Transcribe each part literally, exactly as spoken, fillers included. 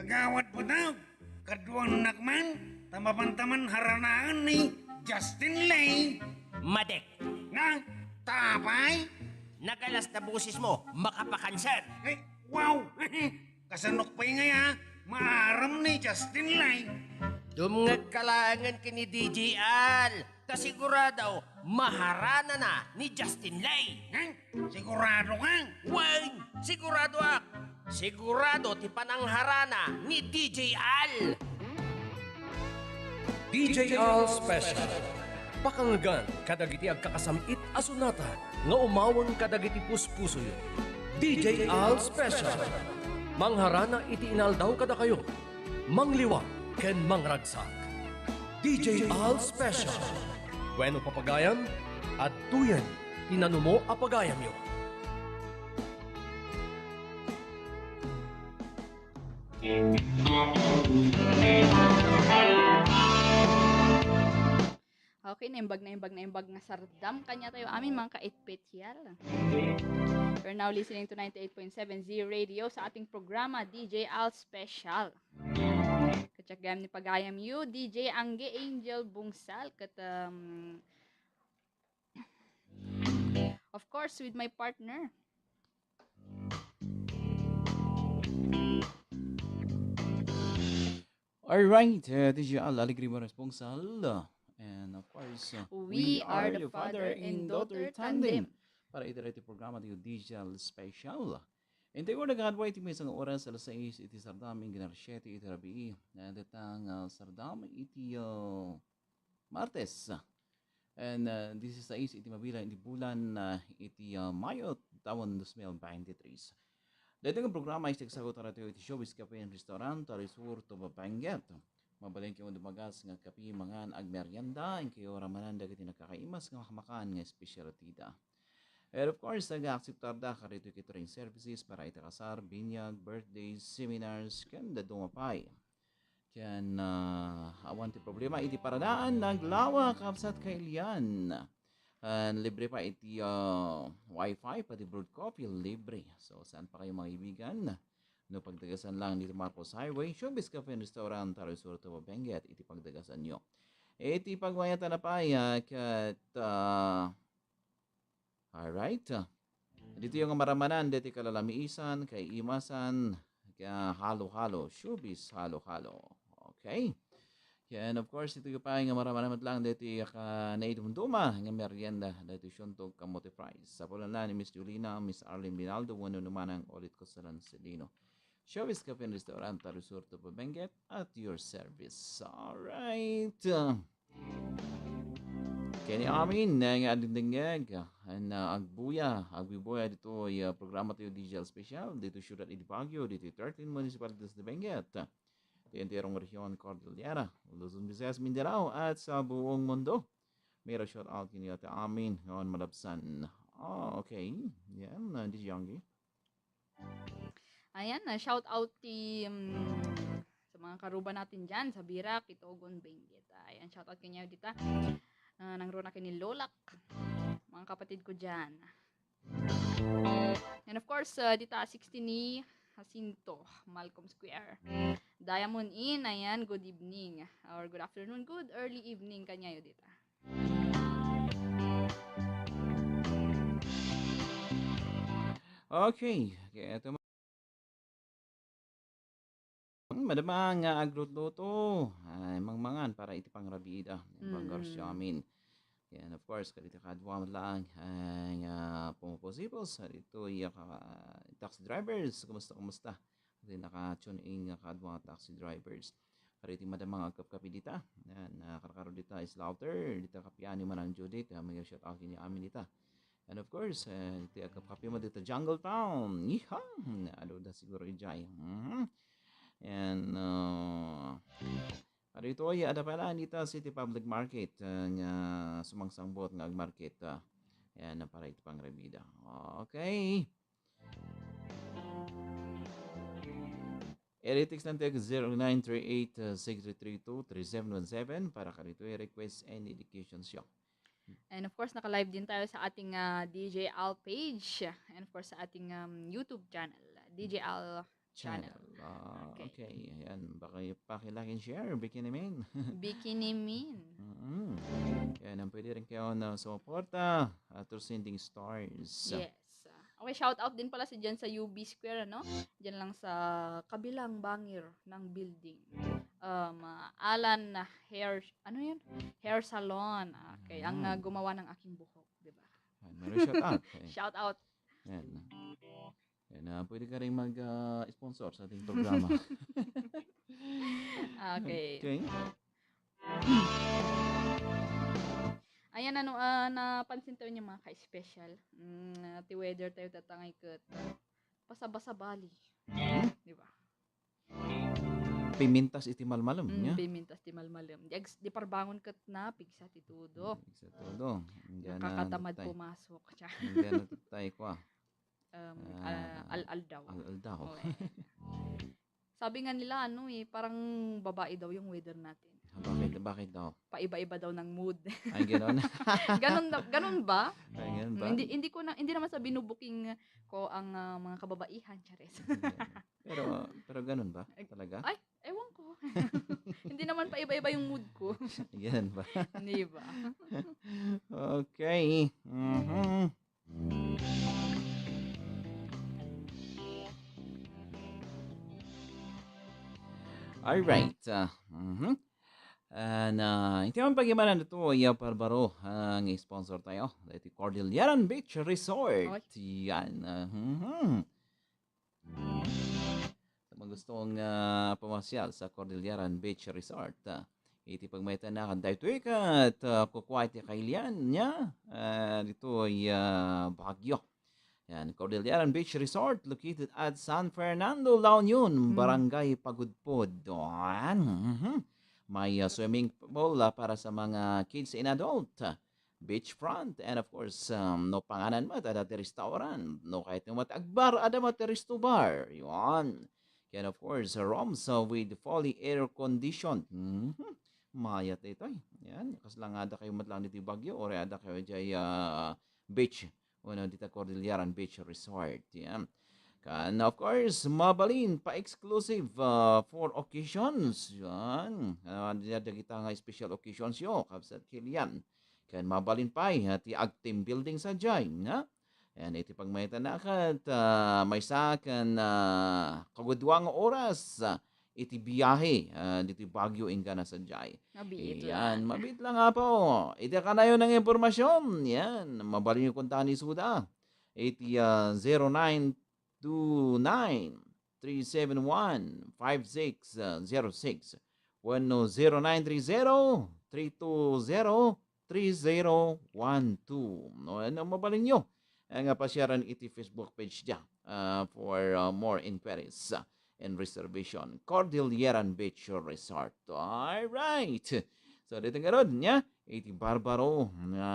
Gawad Butog, kaduannak man, ta mapantaman haranaen ni Justin Lay. Madek. Na, tapay? Nagalas na boses mo, makapakanser. Ay, wow! Kasanok pay ngaya, maaram ni Justin Lay. Dumngeg ka laengen ken ni D J Al. Ta sigurado, maharanana ni Justin Lay. Hmm? Sigurado ka? Wen, siguradoak. Sigurado ti panangharana ni D J Al. D J Al Special. Pakangegan kadagiti agkakasam-it a sonata nga umaweng kadagiti puspusoyo. D J Al Special. Mangharana iti inaldaw kadakayo. Mangliwa ken mangragsak. D J Al Special. Wenno papagayam, adtoyen ti nanumo a pagayamyo. Okay, naimbag, naimbag, naimbag nga sardam kaniatayo amin, mga ka-Itpit. You're now listening to ninety-eight point seven Z Radio sa ating programa, D J Al Special. Kadiak gayam ni pagayamyo, D J Angge Angel Bungsal, ket, um, of course, with my partner. Alright, uh, D J Al Alegre Responsal, uh, and of course, uh, We are the father and daughter tandem. Para iti daytoy programa ti D J Al Special. Intayo nga nagaadwa iti maysa nga oras, alas sais iti sardam, inggan alas siete iti rabii. Uh, datang, uh, sardam iti, uh, Martes. And, uh, disisais iti mabilang iti bulan, uh, iti, uh, Mayo, taon dos mil veintitrés. Daytoy nga programa, isagsagutan tayo iti Showbiz Cafe and Restaurant, Tarisur, Tuba, Benguet. Mabalin kayo dumagas nga kape, mangan, agmerienda, inkayo ramanan dagiti nagkakaimas nga makamakan nga espesyalidad. And of course, nag-akseptar da kadagitoy catering services para iti kasar, binyag, birthdays, seminars, ken dadduma pay. Ken, ah, awan ti problema iti paradaan, naglawa, kabsat, kailian. And libre pa iti, ah, wifi, pati brewed coffee, libre. So, saan pa kayo, mga kaibigan? No, pagdagasan lang dito Marcos Highway, Showbiz Cafe and Restaurant, Tarisur, Tuba, Benguet, iti pagdagasan nyo. Iti pagmayatan na pa, ah, ket, ah, Alright. Ditoy nga maramanan, ditoy kalalamisan, kaimasan, ka halo-halo, showbiz halo-halo. Okay. And of course, itoy pay nga maramanan met lang ditoy ka naidumduma nga merienda, ditoy Siantog Kamote Fries. Sa pulana ni Miss Julina, Miss Arlene Binaldo, wenno ni Manang Olit Kosalan Sedino. Showbiz Cafe and Restaurant, Tarisur, Tuba, Benguet, at your service. Alright. Ken ni amin nga agdengdengngeg, and, ah, agbuya, agbibuya ditoy, ah, programa tayo D J Al Special, ditoy siyudad iti Baguio, ditoy thirteen municipalities de Benguet, ti entero nga rehiyon, Cordillera, Luzon, Visayas, Mindanao, at sa buong mundo. Mayroon shout out kaniyo ti amin, ngayon malabsan. Ah, okay. Yan, ah, D J Angge. Ayan, ah, shout out ti, mm, sa mga karuba natin dyan, sa Birak, Itogon, Benguet. Ayan, shout out kanyo dita. Ah, nangruna kay ni Lolak, mga kapatid ko dyan. And of course, ah, dita, sixteen ni Jacinto, Malcolm Square. Diamond Inn, ayan, good evening. Or good afternoon, good early evening kanyayo dita. Okay. Okay, ito ma-, hmm, madama nga aglutluto. Ay, mangmangan para iti pangrabiida. Banggar Mm. Siamin. Yan, of course, kadita kadua lang ay, ah, pumupusibos. Dito, iya ka, taxi drivers. Kumusta, kumusta? Iti naka-tune in nga kadua taxi drivers. Ari iti madama nga agkapkapi dita. Yan, ah, karkaro dita is Lauter, dita kapian ni Manang Judith, ah, may shout out kini amin dita. And of course, eh, iti agkapkapi mo dita Jungle Town. Yeehaw! Adu da siguro ijay. Mhm. And, uh, ari ito ay ada pala dita City Public Market, ah, nga sumangsangbuot nga agmarket, ah. Yan, para iti pangrabiida. Okay. Iti text lang tayo zero nine three eight, uh, six three three two, three seven one seven para kadito i-request any dedication show. And of course, naka-live din tayo sa ating, ah, D J Al page. And of course, sa ating, um, YouTube channel, D J Al channel. Channel. Ah, Okay. Okay. Ayan. Baka yung paki-like and share, Bikini Min. Bikini Min. Mm-mm. Ayan, ang pwede rin kayo na sumuporta, ah, through Sending Stars. Yes. Okay, shout out din pala si dyan sa U B Square, ano? Dyan lang sa kabilang bangir ng building. Um, ah, Alan Hair, ano yun? Hair Salon. Okay, ang, ah, Mm. gumawa ng aking buhok, di ba? Ayan, meron shout out. Okay. Shout out. Ayan. Ayan, ah, pwede ka rin mag, ah, sponsor sa ating programa. Okay. Okay. Ayan, ano, ah, napansin tayo niya, mga ka-special. Mm, ah, ti weather tayo tatangay ket pasabasabali. Mm. Di ba? Pimintas iti malmalem, Mm, niya? Pimintas ti malmalem. Di ags-, di parbangon ket napigsa ti tudo. Napigsa ti tudo. Indiana Nakakatamad natay. Pumasok. Indiana natay kwa. Um, Ah, ah, al-aldaw. Al-aldaw. Okay. Sabi nga nila, ano eh, parang babae daw yung weather natin. Bakit, bakit daw? Paiba-iba daw ng mood. Ay, ganon. Ganun daw, ganun ba? Ay, ganun ba? Hindi, hindi ko na, hindi naman sa binubuking ko ang, ah, mga kababaihan, chares. Pero, pero ganun ba? Ay, talaga? Ay, ewan ko. Hindi naman paiba-iba yung mood ko. Ganun ba? Di ba? Okay. Mhm. Alright. Ah, mhm. And, ah, iti man pagyaman ito, iya parbaro, ah, nga sponsor tayo. Iti Cordilleran Beach Resort. Oy. Yan. Ah, mhm. Sa mga gustong, ah, pamasyal sa Cordilleran Beach Resort, ah, iti pagmayatan na kan daytoy ket, ah, kukua iti kailian niya, ah, ditoy, ah, Baguio. Yan, Cordilleran Beach Resort located at San Fernando, La Union, Mm. Barangay Pagudpod. Yan, mhm. May, ah, swimming pool, ah, para sa mga kids and adult. Beachfront, and of course, um, no panganan met, adda ti restaurant. No kayatyo met agbar, adda met ti resto bar. Yan. Yan, of course, rooms, uh, with fully air conditioned. Mhm. Mayat daytoy. Yan. Kasla nga adda kayo met lang ditoy Baguio, or adda kayo jay, uh, beach. Wenno dita Cordilleran Beach Resort. Yan. Kan, of course, mabalin pa exclusive, uh, for occasions. Yan. Uh, dagita nga special occasions yo, kabsat Kilian. Ken mabalin pay, ah, ti ag-team building sadiay, ha? Ayan, iti pagmayatan na ket, ah, maysa ken, ah, kagudua nga oras, ah, iti biyahe, ah, ditoy Baguio inggana sadiay. Mabiit Iyan, lang. Mabiit lang, Apo. Iti kanayon nga impormasyon, yan, mabalin yo kontaen isuda. Iti, ah, zero nine two nine, three seven one, five six zero six. Wenno zero nine three zero, three two zero, three zero one two. No, ano, mabalin nyo nga pasiaran iti Facebook page dia, ah, for, ah, more inquiries, ah, and reservation. Cordilleran Beach Resort. All right. So, dito nga ron, niya, iti Barbaro, nga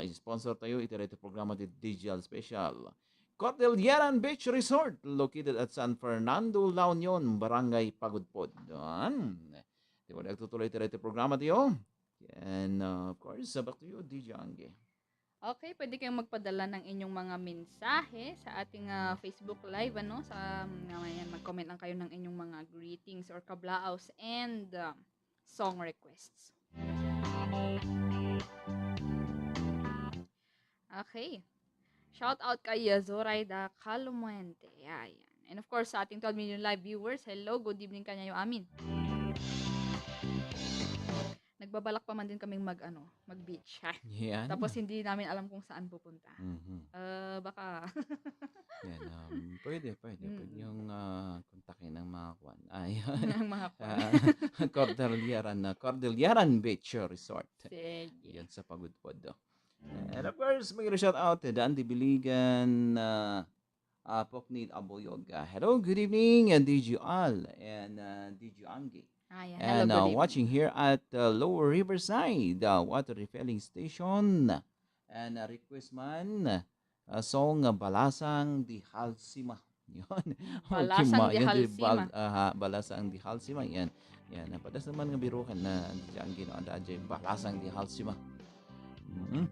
sponsor tayo, iti daytoy programa ti Digital Special. Cordilleran Beach Resort, located at San Fernando, La Union, Barangay Pagudpod. Yan. Di ba, nagtutuloy tayo iti programa tayo? And, uh, of course, uh, back to you, D J Angge. Okay, pwede kayong magpadala ng inyong mga mensahe sa ating, ah, Facebook Live, ano? Sa, um, mamaya, mag-comment lang kayo ng inyong mga greetings or kablaos and, ah, song requests. Okay. Shout out kay, uh, Zoraida Calumuente. Ayan. And of course, sa ating twelve million live viewers, hello, good evening kanyayo amin. Nagbabalak pa man din kaming mag, ano, mag-beach, ha? Yan. Tapos hindi namin alam kung saan pupunta. Mhm. Ah, baka Yan, um, pwede, pwede. Pwede Mm. yung, ah, kontakin ang mga kwan. Ay, Ang mga kwan. ah, Cordilleran na, Cordilleran Beach Resort. Sige. Yan sa Pagudpod, oh. And of course, may shout out, eh, Daan Dibiligan, ah, ah, Poknid Aboyog. Ah, hello, good evening, and D J Al and, ah, D J Angge. Ayan. And, Hello, uh, good evening. Watching here at, uh, Lower Riverside, uh, Water Refilling Station. And, uh, request man, uh, song, uh, Balasang di Halsima. Yun. Balasang di Halsima. Bal-, aha, Balasang di Halsima. Yan. Yan. Napadas naman nga birukan na diyan ginawa da diyan, Balasang di Halsima. Mhm.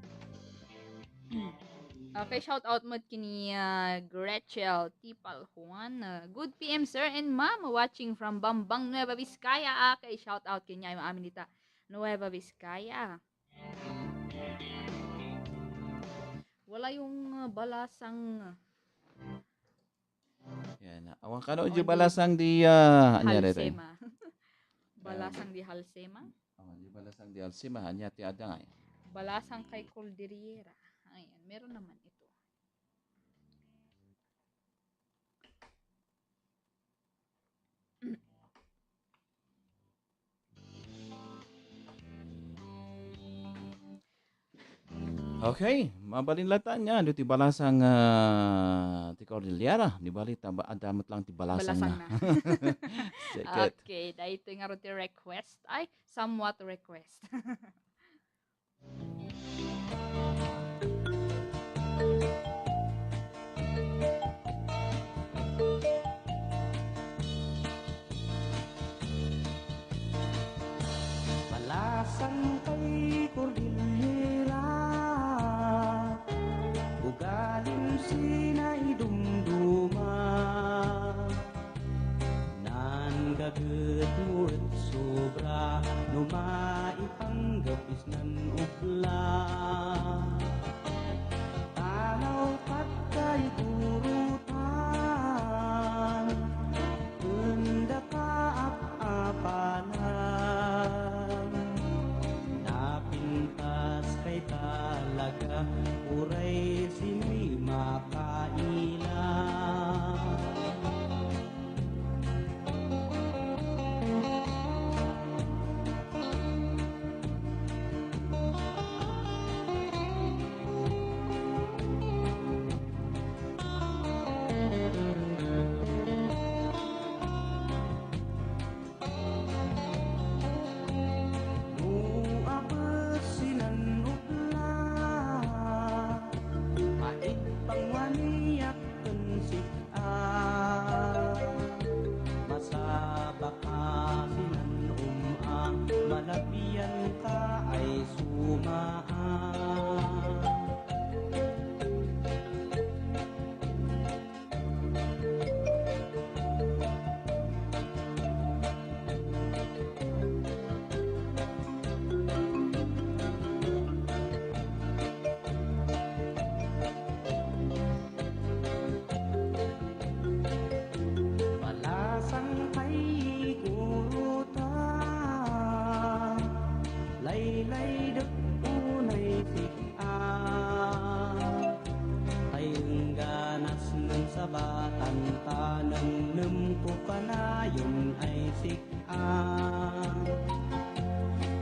Okay, shout out met kini, ah, Gretchel Tipal Juan. Ah, "Good P M, sir and ma'am. Watching from Bambang, Nueva Vizcaya." Okay, shout out kaniayo amin dita Nueva Vizcaya. Wala yung, ah, balasang. Yan. Awan kano, di balasang di, ah, anya daytoy? Halsema. Balasang di halsema? Oh, di balasang di halsema. Anya ti adda ngay? Balasang kay Cordillera. Ayan, meron naman ito. Okay, mabalin latta ania, no, ti balasang, ah, ti Cordillera, di bali, ta-, adda met lang ti balasang. Balasang na. Seket. Okay, daytoy ngarud ti request. Ay, somewhat request. Balasang kay Cordillera, ugalim sinaidumduma. Nanggaget mo et sobra no maipanggep isnan ubla. Tanaw kat kay gurutan, enda kaap-apanan. Napintas kay talaga, uray sinoy makaila. No abet sinan ubla, maipangwaniak ken sik-a. Masabaka sinan um-a, malabianka ay suma-a. Balasang kay gurutan, laylaydek unay sik-a. Ay engganas nang sabatan ta, nemnemko kanayon ay sik-a.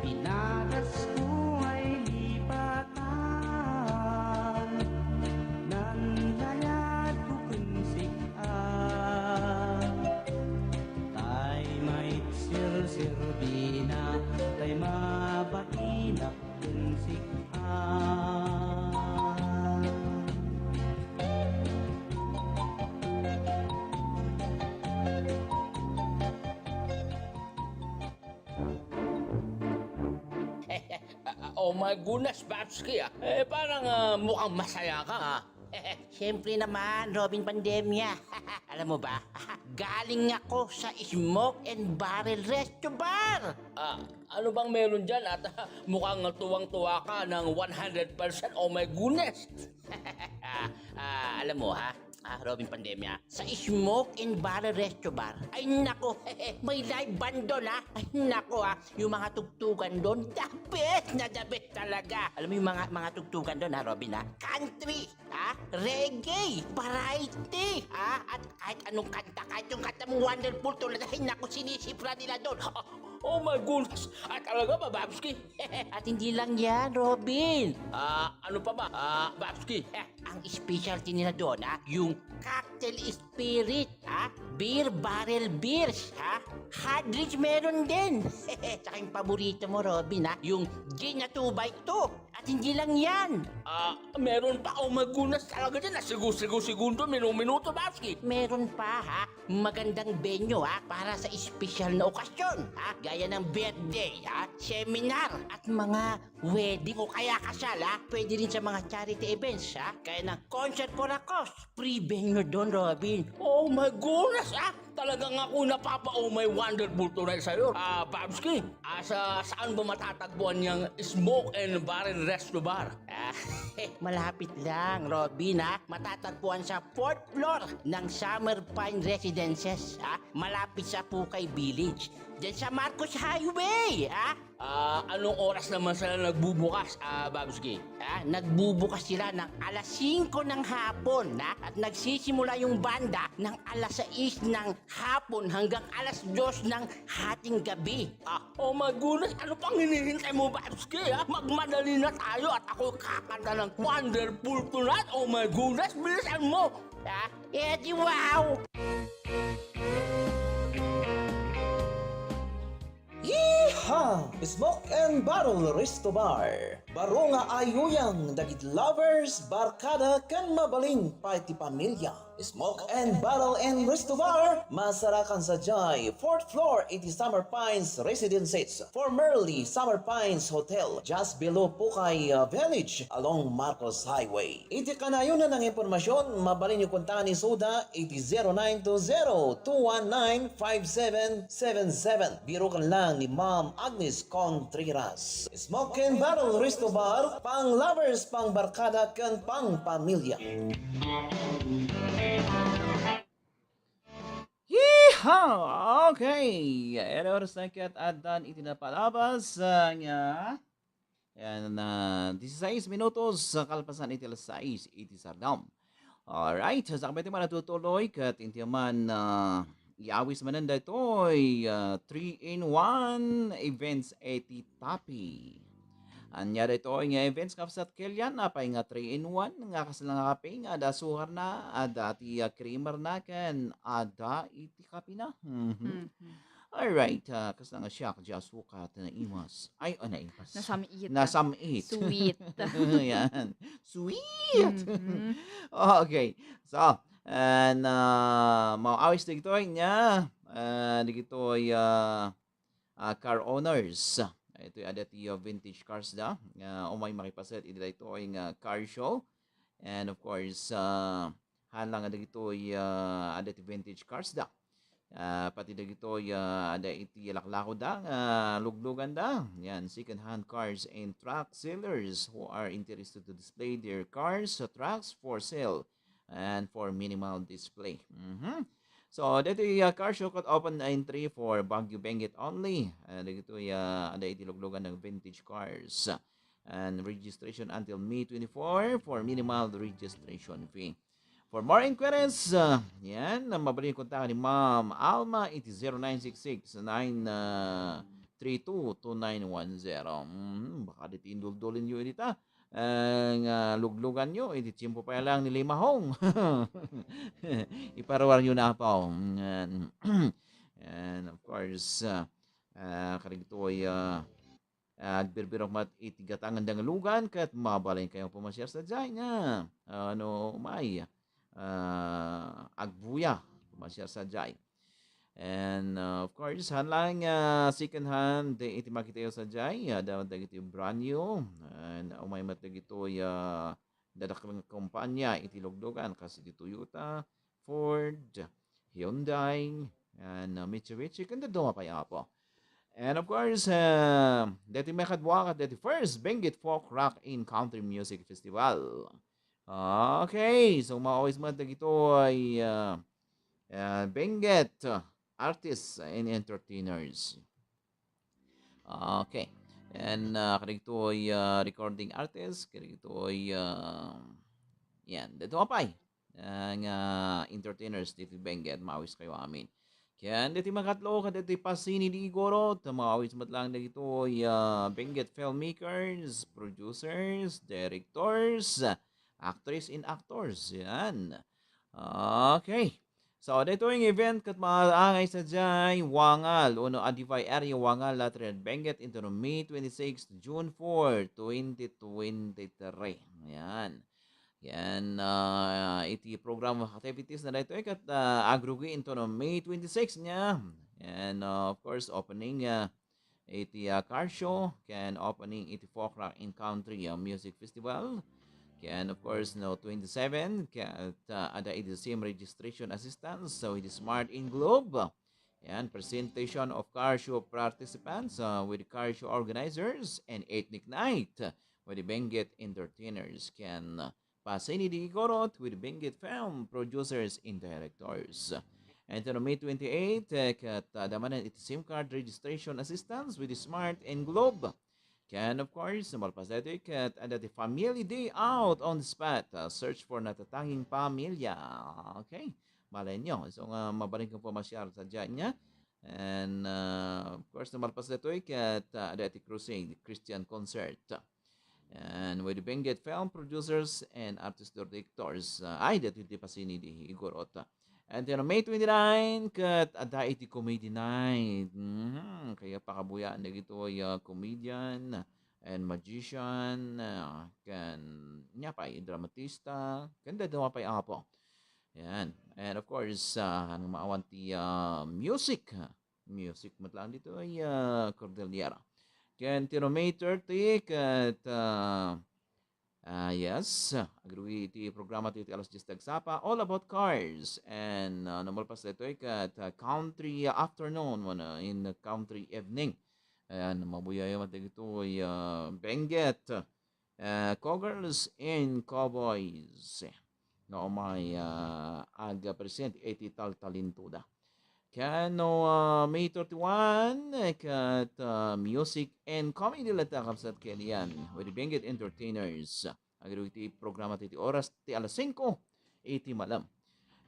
Pinadasko ay lipatan, nanlayadko ken sik-a. Tay maitserserbina, tay mabainak ken sik-a. Oh my goodness, Babski, ah. Eh, parang, ah, mukhang masaya ka, ah. Siyempre naman, Robin Pandemia. Alam mo ba, galing ako sa Smoke and Barrel Resto Bar. Ah, ano bang meron dyan? At, ah, mukhang tuwang-tuwa ka ng one hundred percent. Oh my goodness. Ah, alam mo, ha? Ah, Robin Pandemia, sa Smoke and Barrel Resto Bar, ay nako, may live band doon, ha? Ay nako, ha? Yung mga tugtugan doon, the best na the best talaga. Alam mo yung mga, mga tugtugan doon, ha, Robin, ha? Country, ha? Reggae, variety, ha? At kahit anong kanta, kahit yung kanta mong Wonderful Tonight, ay nako, sinisipra nila doon. Oh, oh my goodness! Ah, talaga ba, Babski? At hindi lang yan, Robin. Ah, ano pa ba? Ah, Babski. Ang specialty nila doon, ha? Yung cocktail spirit, ha? Beer barrel beers, ha? Hard drinks meron din. Tsaka yung paborito mo, Robin, ha? Yung gin na two by two. At hindi lang yan. Ah, meron pa. Oh my goodness, talaga dyan. Sigu-sigu-segundo, minu-minuto, Babski. Meron pa, ha? Magandang venue, ha? Para sa espesyal na okasyon, ha? Gaya ng birthday, ha? Seminar, at mga wedding o kaya kasal, ha? Pwede rin sa mga charity events, ha? Kaya Nag-concert for a cause. Free venue don, Robin. Oh my goodness, ah! Talagang ako napapa-oh my wonderful tonight sa'yo, ah, Babski. Asa, saan ba matatagpuan yang Smoke and Barrel Resto Bar? Ah, malapit lang, Robin, ha? Matatagpuan sa fourth floor ng Summer Pine Residences, ha? Malapit sa Pukay Village. Diyan sa Marcos Highway, ha? Ah, anong oras naman sila nagbubukas, ah, Babski? Ah, nagbubukas sila ng alas singko ng hapon, ha? At nagsisimula yung banda ng alas sais ng hapon hanggang alas dos ng hating gabi. Ah, oh my goodness, ano pang hinihintay mo, Babski, ha? Magmadali na tayo at ako kakanta ng Wonderful Tonight. Oh my goodness, bilisan mo! Ha? Eh, di wow! Yeehaw! Smoke and Barrel Resto Bar. Baro nga ayuyang dagiti lovers, barkada, ken mabalin pay ti pamilya. Smoke and Barrel and Resto Bar, masarakan sadiay fourth floor iti Summer Pines Residences, formerly Summer Pines Hotel, just below Pukay, uh, Village, along Marcos Highway. Iti kanayon nga impormasyon, mabalinyo kontaken ni Suda iti zero nine two zero two one nine five seven seven seven. Biroken lang ni Ma'am Agnes Contreras. Smoke and Barrel Resto Bar, pang lovers, pang barkada, ken pang pamilya. Yeehaw! Okay. Iti oras na ket addan iti napalabas, ah, nga Ayan, ah, disisais minutos, ah, kalpasan iti alas sais iti sardam. Alright, sakbay ti man natutuloy, ket inti man, ah, iawis manen daytoy, ah, three-in-one events iti Tapi. Ania daytoy nga events, kabsat Kelian? Apay nga three-in-one? Nga kasla nga kape nga adda sukarna, adda ti, ah, creamerna, ken adda iti kapena. Mhm. Mhm. Alright, ah, kasla nga siak, di asukat, naimas. Ay, oh, naimas. Nasam-it. Nasam-it. Sweet. Ayan. Sweet! Mhm. Okay. So, and, ah, maawis dagitoy nga, ah, dagitoy, ah, ah, car owners. Itoy adda ti, ah, vintage cars da. Ah, umay makipaset iti daytoy nga car show. And of course, ah, haan lang nga dagitoy, ah, adda ti vintage cars da. Ah, pati dagitoy, ah, adda iti laklako da nga luglugan da. Yan, second-hand cars and truck sellers who are interested to display their cars, uh, trucks for sale and for minimal display. Mhm. So, daytoy, ah, car show ket open entry for Baguio Benguet only. Ah, dagitoy, ah, adda iti luglugan nga vintage cars. And registration until May twenty-four for minimal registration fee. For more inquiries, ah, yan, mabalin kontaken ni Ma'am Alma iti zero nine six six nine three two two nine one zero. Mm, baka diti induldulinyo dita. Ah, nga lugluganyo, iti tiempo pay lang ni Limahong. Iparuaryo na, Apo. And, and of course, ah, ah, kadagitoy, ah, ah, agbirbirok met iti gatangan da nga lugan, ket mabalinkayo pumasiar sadiay nga, ah, no umay, ah, agbuya, pumasiar sadiay. And, uh, of course, haan lang, ah, second hand, iti makitayo sadiay, ah, da-, dagiti brand new, and umay met dagitoy, ah, dadakkel nga kompanya iti luglugan, kas iti Toyota, Ford, Hyundai, and, uh, Mitsubishi, ken dadduma pay, Apo. And of course, uh, deti maikadua ket deti first Benguet Folk Rock and Country Music Festival. Okay, so maawis met dagitoy, uh, uh, Benguet, uh, artists and entertainers. Okay. And, uh, kadagitoy, uh, recording artist, kadagitoy, uh, yan. Dagitoy pay, uh, nga entertainers ditoy Benguet, maawis kayo amin. Ken dagiti makatlo, kadagiti Pasini di Igorot, maawis met lang dagitoy, uh, Benguet filmmakers, producers, directors, actress and actors. Yan. Okay. So, daytoy nga event ket maangay sadiay Wangal, wenno Adify Area Wangal, Latrian, Benguet, inton May twenty-six, June four, twenty twenty-three. Ayan. Yan, ah, iti program of activities na daytoy ket, ah, agrugi inton May twenty-six niya. And, ah, of course, opening, ah, iti, ah, car show, ken opening iti folk rock and country, ah, music festival. Ken, of course, no, twenty-seven, ket, uh, adda iti same registration assistance, so with the Smart in Globe. Yan, presentation of car show participants, uh, with car show organizers and ethnic night, uh, with the Benguet entertainers. Ken, uh, Pasini di Igorot with Benguet film producers and directors. And on May twenty-eight, uh, ket, uh, adda manen iti SIM card registration assistance with the Smart and Globe. Ken, of course, malpas daytoy ket adda ti Family Day Out on the Spot. Uh, search for natatanging pamilya. Okay? Malay nyo. So, nga mabalin kong pamasiar sa dyan niya. And, uh, of course, malpas daytoy ket, uh, adda ti Crusade Christian Concert. And with Benguet film producers and artist directors. Uh, ay, daytoy ti Pasini di Igorot. And then on May twenty-nine, ket adda iti comedy night. Mhm. Kaya pakabuyaan dagitoy, uh, comedian and magician, uh, ken nia pay, dramatista, ken dadduma pay, Apo. Yan. And of course, uh, maawan ti, uh, music. Music met laeng ditoy, uh, Cordillera. Ken ti May thirty, ket, uh, Ah, yes. Agrugi ti programa ti, ti alas dies ti agsapa, all about cars. And, ah, no malpas daytoy ket, ah, country afternoon, wenno in country evening. Ayan, mabuyayo met dagitoy, ah, Benguet, ah, Cowgirls and Cowboys. No, may, ah, aga-present iti taltalintoda. Ken no, ah, May thirty-one, eh, ket, ah, music and comedy latta, kabsat, ken yan, with Benguet Entertainers. Agrugi ti programa ti, ti oras ti alas singko iti malem.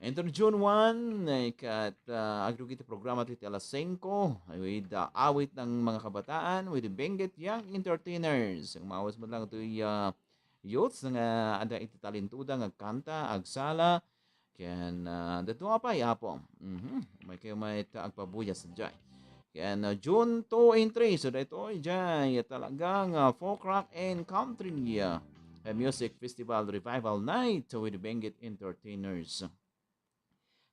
Enter June one, eh, ket, ah, agrugi ti programa ti, ti alas singko, with, ah, awit ng mga kabataan, with Benguet Young Entertainers. Ang maawis mo lang ito'y, ah, youths nga adda iti talentoda nga agkanta, agsala, ken, ah, dadduma pay, Apo. Mhm. May kayo may ta-, agpabuya sadiay. Ken, ah, June two and three, so daytoy, jay, talagang, ah, folk rock and country, ah, music festival revival night with Benguet Entertainers.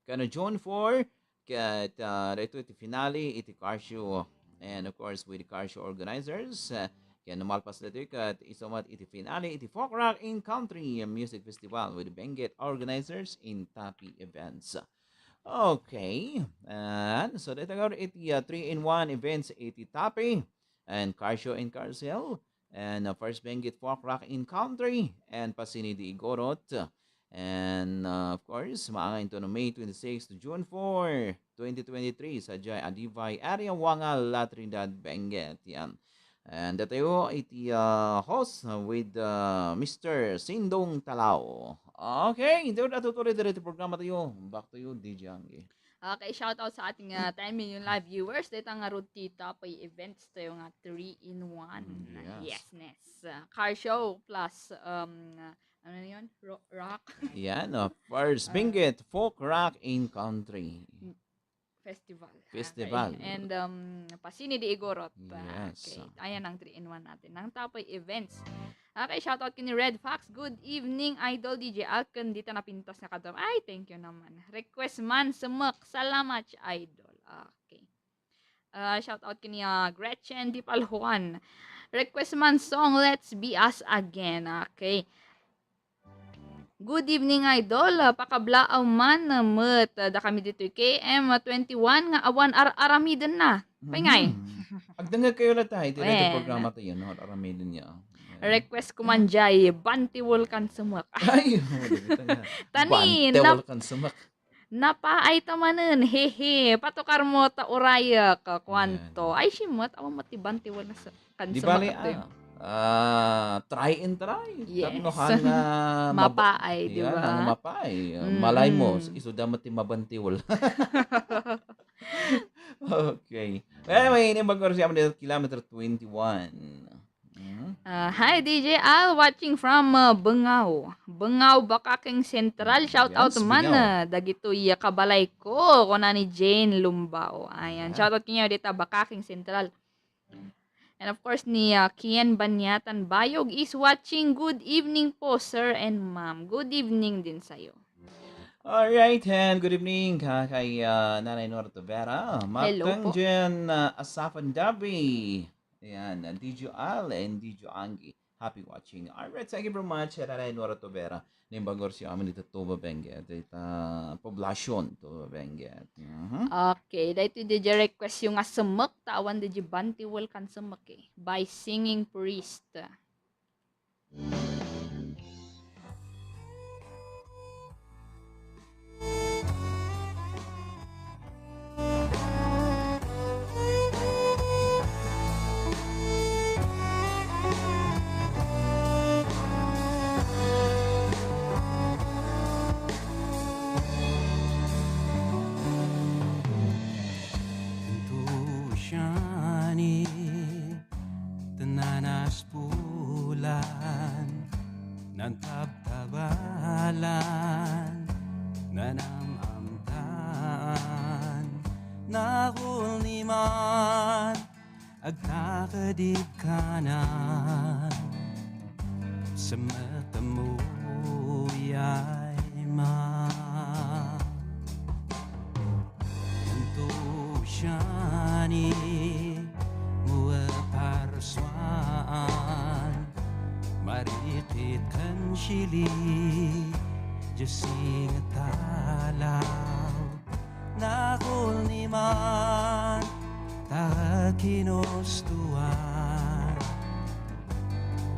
Ken June four, ket, ah, daytoy iti finale iti car show. And of course, with car show organizers, ah, ken no malpas daytoy ket isu met iti finale iti folk rock and country music festival with Benguet organizers in Tapi Events. Okay. And so, daytoy nga iti, ah, three-in-one events iti Tapi and car show and car sale. And, uh, first Benguet folk rock in country and Pasini di Igorot. And, uh, of course, maangayen to no May twenty-six to June four, twenty twenty-three, sadiay Adivay area, Wangal, La Trinidad, Benguet. Yan. And datayo iti, uh, host with, uh, Mister Sindong Talao. Okay, ito na tutuloy dito programa tayo. Back to you, D J Anggi. Okay, shout out sa ating, ah, ten million live viewers. Dayta ngarud ti Tapay Events tayo nga three in one. Mm, yes. Yes, yes. Ah, car show plus, um, ah, ano na yun? Ro-, rock. Yan, of course. Ah. Benguet, folk rock in country. Mm, festival. Festival. Okay. And, um, Pasini di Igorot. Ah, yes. Okay. Ayan ang three in one natin ng Tapay Events. Okay, shoutout kini Red Fox. "Good evening, Idol D J Al, ken dita napintas nga kadam." Ay, thank you naman. Request man, semek. Salamat, Idol. Okay. Ah, shoutout kini, ah, Gretchen Di Paljuan. Request man song, "Let's Be Us Again." Okay. "Good evening, Idol. Ah, pakablaaw man met, ah, dakami ditoy K M twenty-one nga awan ar-aramidenna." Pay ngay. Mhm. Agdengngeg kayo latta iti radio programa tayo, no? Ar-aramiden niya. Ayan. Request ko man jay, Bantiwol kan Semek. Ay, oh, dito nga. Tani, Bantiwol kan Semek. Napaay ta manen, hehe. Patukar mo ta urayek, kuanto. Ayan. Ay, simet, awan met ti Bantiwol na se-, kan Semek. Di bale, ah, try and try. Yes. Tapno han, ah, mab-, mapaay, di ba? Yan, han mapaay. Ah, malay mo, isuda met ti mabantiwol. Okay. Well, may inibag oras yaman dito, kilometer twenty-one. Mhm. Ah, "Hi, D J Al, watching from, ah, Bungao. Bungao, Bacacang Central." Shout out man, ah, dagitoy, ah, kabalay ko, kuna ni Jane Lumbao. Ayan, shout out kaniyo dita, Bacacang Central. And of course, ni, ah, Kian Banyatan Bayog is watching. "Good evening po, sir and ma'am." Good evening din sa'yo. Alright, and good evening ka kay, ah, Nanay Nora Tavera. Hello po. Matang dyan, ah, Asafan Dabi. Ayan, ah, D J Al and D J Anggi. Happy watching. Alright, thank you very much, Rara Nora Tobera. Naimbag nga oras amin dita Tuba Benguet, dita poblacion Tuba Benguet. Mhm. Okay, daytoy diay request-yo nga semmek, ta awan diay Bante Welcan semmek, eh. By Singing Priest. Intoy siak ni tinanas pulan, nantabtabalan, nanam-amtan, nakulniman, agtakadib kanan, semmek a muyay man. Intoy siak ni mo a parsuaan, marikit ken sili, diay singet a law, nakulniman, ta kinustuan,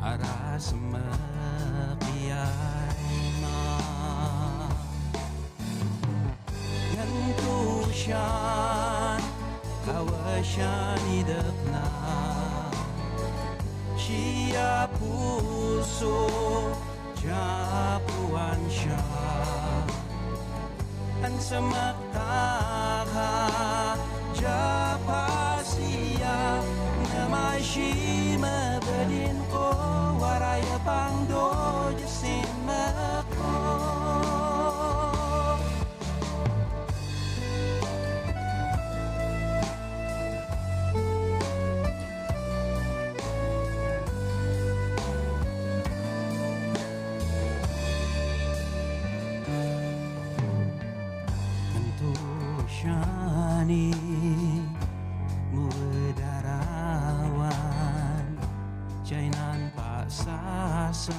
ara semmek a muyay man. Ngem intoy siak, kawas siak ni dakna. Siak puso, diak puan siak. Ansemek taka, diak pasiak, ngem ay simabadinko, warayepangdo diay simmekko. Intoy siak ni mo a darawan, diay nanpasasan,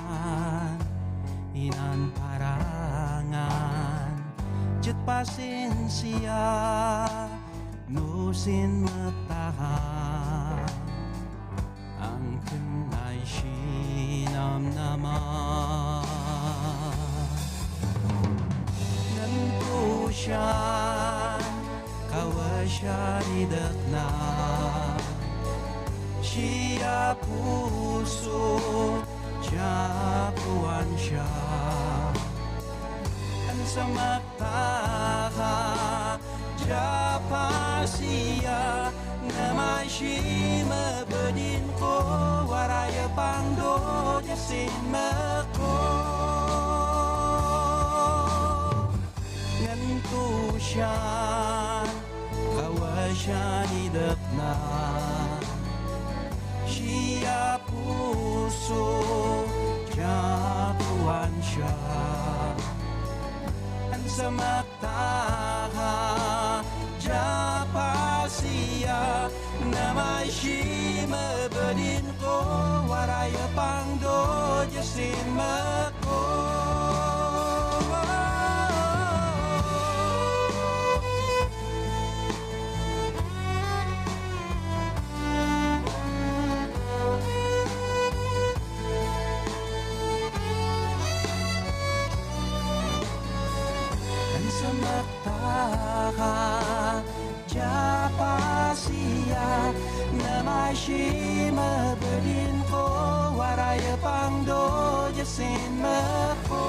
inanparangan, diay pasensia, no simmektaka, angken ay sinamnama. Ngem intoy siak, kawas siak ni dakna. Siak puso, diak puan siak. Ansemek taka, diak pasiak, ngem ay simabadinko, warayepangdo diay simmekko. Ngem intoy siak, kawas siak ni dakna. Siak puso, diak puan siak. Ansemek taka, diak pasiak, ngem ay simabadinko, warayepangdo diay simmekko. Ansemek taka, diak pasiak, ngem ay simabadinko, warayepangdo diay simmekko.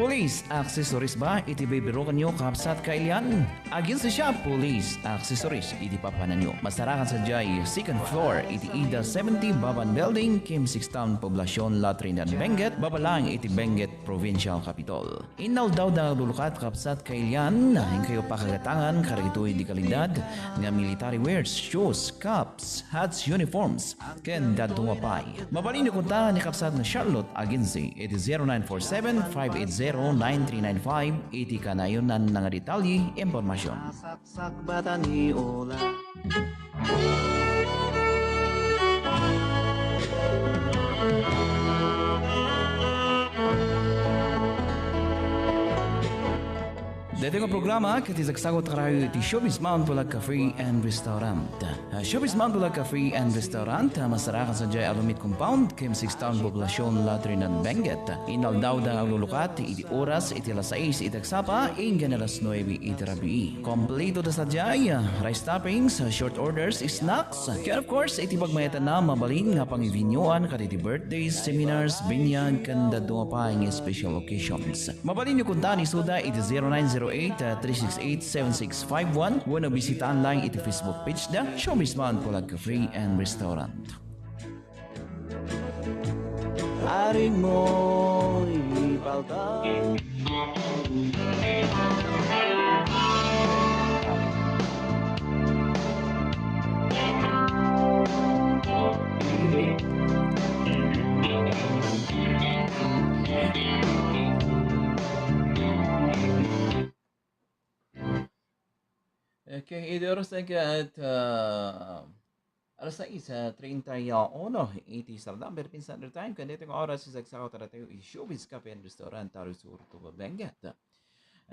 Police accessories ba iti bibirukanyo, kabsat kailian? Aginsa siya Police accessories iti papananyo. Masarakan sadiay second floor iti Ida seventy Baban Building, Kim Six Town, Poblacion, La Trinidad, Benguet, baba lang iti Benguet Provincial Capitol. Inaldaw da lulukat, kabsat kailian, inkayo pakagatangan kadagitoy di kalidad nga military wears, shoes, caps, hats, uniforms, ken dadduma pay. Mabalin kunta ni kabsat nga Charlotte Agency iti zero nine four seven, five eight zero, nine three nine five iti kanayonan nga detalye, impormasyon. Sakbatan ni Ola. Daytoy nga programa ket isagsagut karayo iti Showbiz Mount Bulag Cafe and Restaurant. Ah, Showbiz Mount Bulag Cafe and Restaurant, ah, masarakan sadiay Alumit Compound, Kim Six Town, Poblacion, La Trinidad, Benguet. Inaldaw da aglulukat iti oras iti alas sais iti agsapa, inggan alas nuebe iti rabii. Kompleto da sadiay, ah, rice toppings, ah, short orders, snacks, ken of course, iti pagmayatanna, mabalin nga pangibinyuan kadagiti birthdays, seminars, binyag, ken dadduma pay nga special occasions. Mabalinyo kunta ni Suda iti zero nine zero eight, three six eight, seven six five one wenno bisitaan lang iti Facebook page da, Showbiz Mount Bulag Cafe and Restaurant. Aring mo ipalta. Okay, iti oras na ket, ah, alas sais, ah, treinta y uno iti Sardam, Philippine Standard Time. Ken daytoy nga oras, isagsagut tayo iti Showbiz Cafe and Restaurant, Taruy Sur, Tuba, Benguet.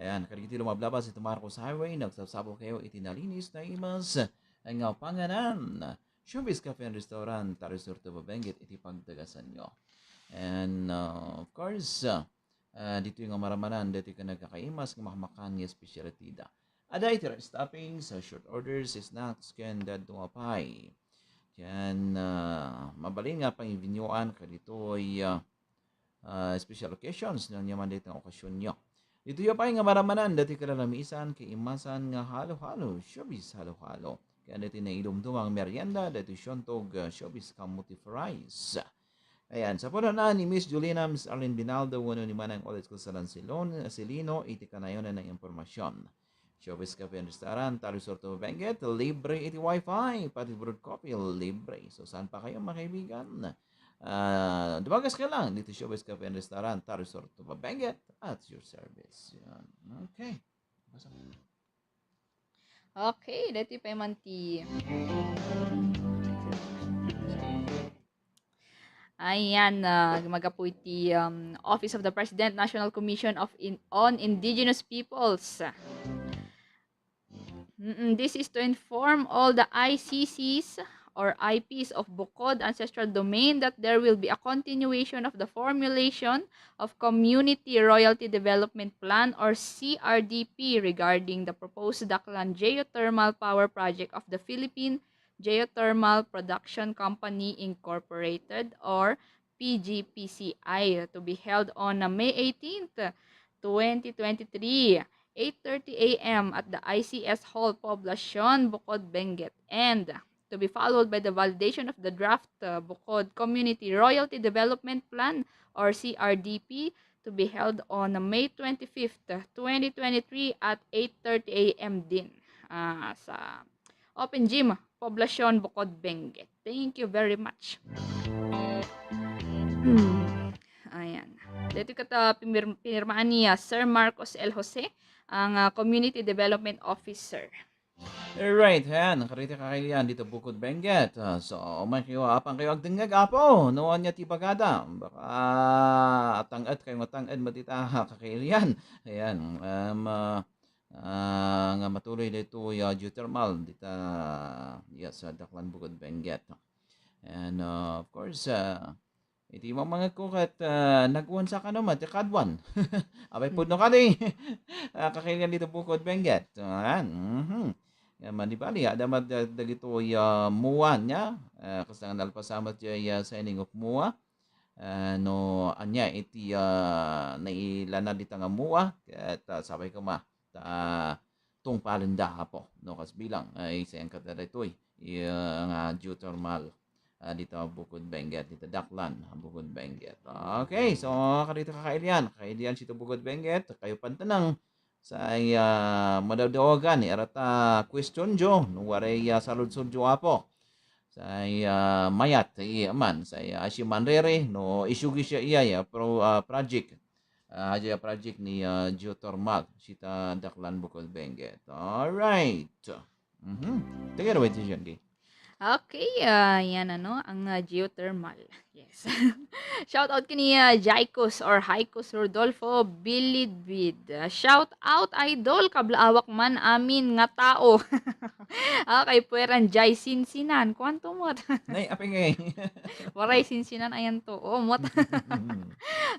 Ayan, kadagiti lumablabas iti Marcos Highway, nagsabsabol kayo iti nalinis, naimas nga panganan. Showbiz Cafe and Restaurant, Taruy Sur, Tuba, Benguet iti pagtagasanyo. And, uh, of course, uh, uh, ditoy nga maramanan, ditoy nga nagkakaimas nga makmakan nga specialty da. Adda iti rice toppings, uh, short orders, snacks, ken dadduma pay. Ken, uh, mabalin nga pangibinyuan kaditoy, uh, ah, special occasions, no, ania man daytoy nga okasionyo. Ditoy pay nga maramanan, daytoy kalalamisan, kaimasan nga halo-halo, showbiz halo-halo. Ken daytoy naidumdumang merienda, daytoy Siontog, ah, showbiz kamote fries. Ayan, sa pudno ni Miss Julina, Miss Arlene Binaldo, wenno ni Manang Olet Kusalan Silon, Silino, iti kanayonan nga impormasyon. Showbiz Cafe and Restaurant, Taruy Sur, Tuba, Benguet, libre iti wifi, pati brewed coffee, libre. So, saan pa kayo, mga kaibigan? Ah, dumagas ka lang dito, Showbiz Cafe and Restaurant, Taruy Sur, Tuba, Benguet, at your service. Yan. Okay. Basa mo. Okay, dati pa man ti. Ayan, ah, magapu iti, um, Office of the President, National Commission of In-, on Indigenous Peoples. Mm-mm, this is to inform all the I C Cs or I Ps of Bukod Ancestral Domain that there will be a continuation of the formulation of Community Royalty Development Plan or C R D P regarding the proposed Daklan Geothermal Power Project of the Philippine Geothermal Production Company Incorporated or P G P C I to be held on, uh, May eighteenth, twenty twenty-three, eight thirty A M at the I C S Hall, Poblacion, Bukod, Benguet, and to be followed by the validation of the draft, uh, Bukod Community Royalty Development Plan or C R D P to be held on May twenty-fifth, twenty twenty-three at eight thirty A M din, ah, sa Open Gym, Poblacion, Bukod, Benguet. Thank you very much. Hmm. Ayan. Dito kata pinir-, pinirmaan ni, ah, Sir Marcos L Jose, ang, ah, Community Development Officer. Alright, ayan, karita kakailian dito Bukod, Benguet. Ah, so, umay kayo, apang kayo agdengngeg, Apo, no, ania ti bagada. Baka atang-et kayo, atang-et, matita, kakailian. Ayan, um, ah, ah, nga matuloy dito, ah, geothermal, dita, yes, sa Daklan, Bukod, Benguet. And, uh, of course, uh, iti mamangegko ket, uh, nagwansa kano met ti kaduan. Apay pudno kadi. Ah, kakailian dito Bukod, Benguet. Ayan, mhm. Yan, mani bali, adda met da-, dagitoy, ah, MOA nia. Ah, kas nga nalpasan met diay, ah, signing of MOA. ah, no ania iti, ah, nailanad dita nga mua, ket, ah, sapay koma ta tungpalenda, Apo, no, kas bilang, ay, saankada daytoy, iya nga geothermal, ah, dita Bukod Benguet, dita Daklan, Bukod Benguet. Okay, so, kadagiti kakailian, kakailian dita Bukod Benguet, kayo panteneng, say, ah, madawdawagan, iyara ta questionyo, no, waray, ah, saludsodyo, Apo. Say, ah, mayat, iya man, say, ah, Ashi Manrere, no, isugi siya iya, iya, pro-, ah, project. Ah, hadia project ni, ah, geothermal, sita Daklan Bukod Benguet. Alright. Mhm. Take it away, Teacher Jackie. Okay, ah, yan ano, ang, ah, geothermal. Yes. Shout out kini, ah, Jaicos or Haicos Rodolfo Bilidbid. Ah, shout out, idol, kablaawak man amin nga tao. Okay, pueran jay sinsinan. Kuanto mo? Nay, apay ngay. Waray sinsinan ayan to. Oh, mot.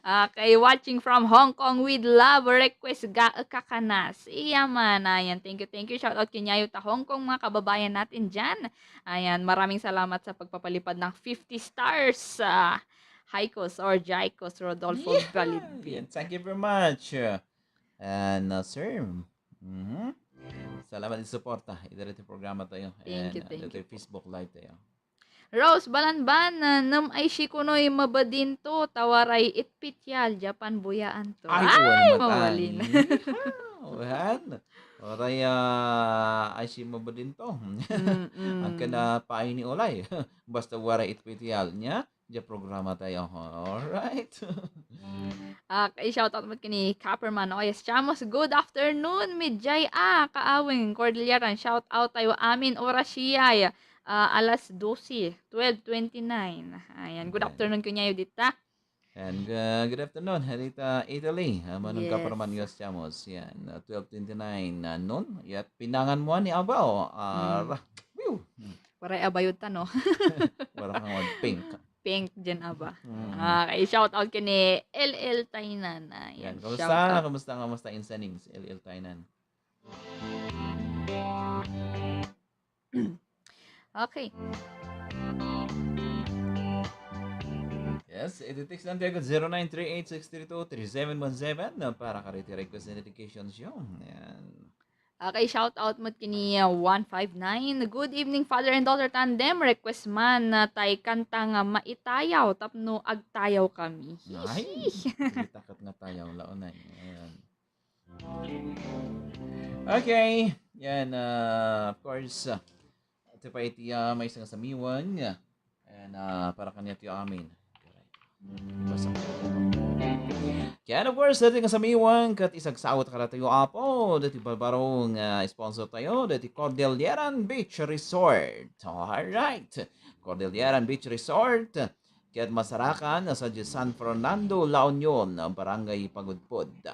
Okay, watching from Hong Kong with love, request ga kakanas. Iya man, ayan. Thank you, thank you. Shout out kanyayo ta Hong Kong, mga kababayan natin dyan. Ayan, maraming salamat sa pagpapalipad ng fifty stars sa Haicos or Jaicos Rodolfo Galibid. Yan. Thank you very much. And, uh, sir, mhm. Salamat sa suporta. Iti daytoy programa tayo. Thank you, and, uh, thank you po. Facebook Live tayo. Rose Balanban, ah, "Ngem ay sikunoy mabadinto, ta waray itpitial, diay panbuyaan to." Ay, ay, wen, mabalin. Wen. Waray, ah, ay si mabadinto. Mm-mm. Ang kana paay ni ulay. Basta waray itpitial niya, diay programa tayo. Alright. Ah, i-shoutout mo kini Copperman. Oh, yes, Chamos. Good afternoon, Midjay. Ah, kaawing Cordilleran. Shoutout tayo amin. Oras siya. Ah, alas dose, twelve twenty-nine. Ayan, good afternoon kanyayo dita. And, uh, good afternoon, Rita Italy. Ah, Manong Kaparman, yes. Chamos. Yan, uh, twelve twenty-nine, uh, noon. Yat pinangan mo ni Abaw. Ah, mm. Ra-, whew. Hmm. Waray abayo ta, no? Para kang pink. Pink dyan, aba. Mm. Ah, okay, shout out kini L L Tainan. Ayan, yan. Kumusta? Shout out. Kumusta, kumusta insanings, L L Tainan? Okay. Yes, iti text lang tayo, zero nine three eight six three two three seven one seven, no, para kariti request and dedications yo. Yan. Okay, shout out mo kini, uh, one five nine. "Good evening, father and daughter tandem. Request man, uh, tay kanta nga maitayaw tapno agtayaw kami." Ay, hihi. Kita kat nga tayaw, launay. Ayan. Okay. Yan, ah, of course, ah, ito pa iti, ah, maysa nga samiwen. Yan, ah, para kaniya ti amin. Basta. Kaya, of course, dati nga samiwen, ket isagsaot karatayo, Apo, dati barbaro nga sponsor tayo, dati Cordilleran Beach Resort. Alright. Cordilleran Beach Resort. Ket masarakan, sadiay San Fernando, La Union, Barangay Pagudpod.